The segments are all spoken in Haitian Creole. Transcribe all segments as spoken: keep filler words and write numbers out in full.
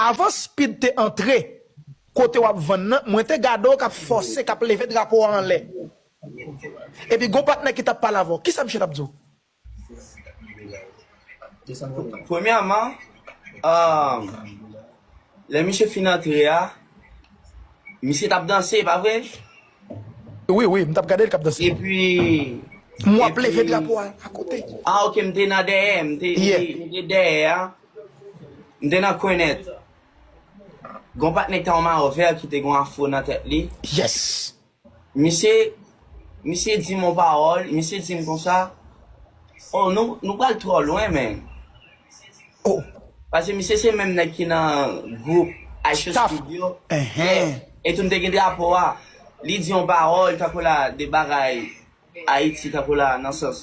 Avan Speed te antre kote w ap vann nan, mwen te gade w k ap fòse, k ap leve drapo a anlè. Epi gon patnè ki t ap pale avè w. Kisa misye t ap di w? Premyèman, um, lè misye fin antre a, misye t ap danse, pa vre? Wi, wi, m t ap gade l k ap danse. Epi M w ap leve drapo a akote. Ah, ok, m te nan dèyè, m te, m te, m te dèyè a. M te nan kwen nèt. Gon patnè ki ta yon mayo vè ki te gon afro nan tèt li. Yes. Misye, misye di m yon pawòl, misye di m konsa, oh, nou, nou pral twò lwen, men. Oh. Paske misye se menm nèg ki nan gwoup Aisha Staff. Studio. Enhen. E tou m te gen drapo a. Li di yon pawòl, tankou la, de bagay Ayiti, tankou la, nan sans.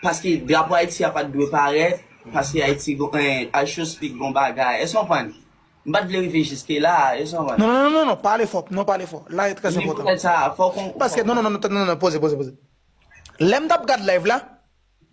Paske drapo Ayiti a pa t dwe parèt, paske Ayiti, gon- eh, Aisha Speed gon bagay. Èske w konprann? M pa t vle rive jiske la, èske w konprann? Non, non, non, non, non, pale fò, non, pale fò. La e trè Li enpòtan. poutèt sa, fò kon- Paske, non, non, non, non, non, non, poze, poze, poze. Lè m t ap gad live la,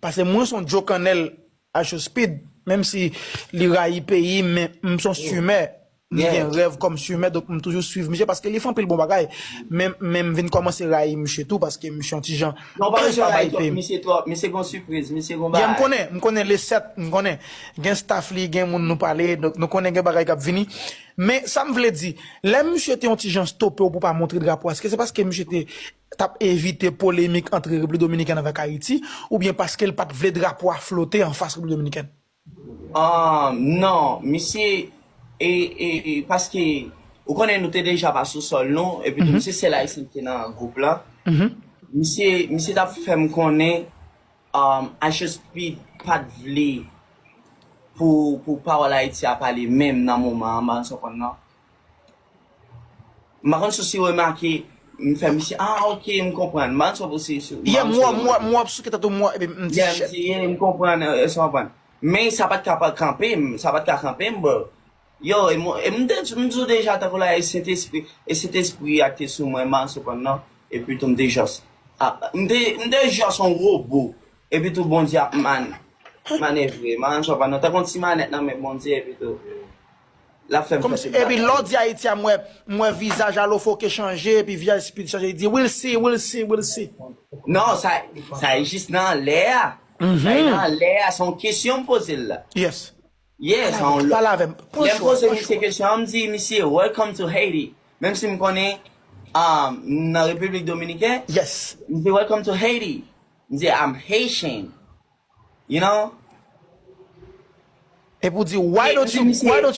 paske mwen se yon Joe Cannell Aisha Speed, menm si li rayi peyi, men m se yon swimè. M Yeah. gen rèv kòm swimè, donk m toujou swiv misye paske li fè anpil bon bagay. Men, men m vin kòmanse rayi misye tou paske misye yon ti jan Non, pa bezwen pa bay rayi twòp, peyi. Misye twòp, misye gon sipriz, misye gon Yeah, m bagay. konnen, m konnen le sèt, m konnen gen staff li, gen moun nou pale, donk nou konnen gen bagay k ap vini. Men sa m vle di, lè misye te yon ti jan stope w pou pa montre drapo a, èske se paske misye te t ap evite polemik ant Repiblik Dominikèn avèk Ayiti, oubyen paske l pa t vle drapo a flote anfas Repiblik Dominikèn? Ah, non, misye, e, e, e, paske, ou konnen nou te deja pa sou sòl nou, epi tou misye sèl ayisyen ki te nan gwoup la. Misye, misye t ap fè m konnen, um, Aisha Speed pa t vle pou, pou pawòl Ayiti a pale menm nan moman an, m pa konn si w konprann non. M pa konn si w remake, m fè misye, ah, ok, m konprann. M pa konn si w si- m pa Yeah, konn m si w wè, m wè, remake. M wè ap souke tèt ou, m wè, epi m di, Yeah, m shit. di, yeah, m konprann, euh, èske w konprann? Men sa pa t ka pa kanpe m, sa pa t ka kanpe m, bro. Yo, e mwen, e m te, m di w deja, tankou la, e Sentespri, e Sentespri a ki te sou mwen, m pa konn si w konprann non. Epi tou, m te jòs, ah, m te, m te jòs yon wobo. Epi tou, Bondye ap man, manevre, m pa konn si w konprann non. Tankou yon ti manèt nan men Bondye, epi tou, l ap fè m Kòm fè si, tout epi lè w bagay. Di Ayiti a, m wè, m wè vizaj Alofoke chanje, epi vizaj Speed chanje, li di, "We'll see, we'll see, we'll see." Non, sa, sa e jis nan anlè a. Sa e nan anlè a, se yon kesyon m poze l la. Yes. Yes, Pale avè m, pale avè m. Pran Lè m chwa, poze pran misye chwa. Kesyon an, m di misye, "Welcome to Haiti." Menm si m konnen, um, m nan Repiblik Dominikèn, Yes. m di, "Welcome to Haiti." M di, "I'm Haitian." You know? Epi w di, "Why E, don't m you, di misye, why don't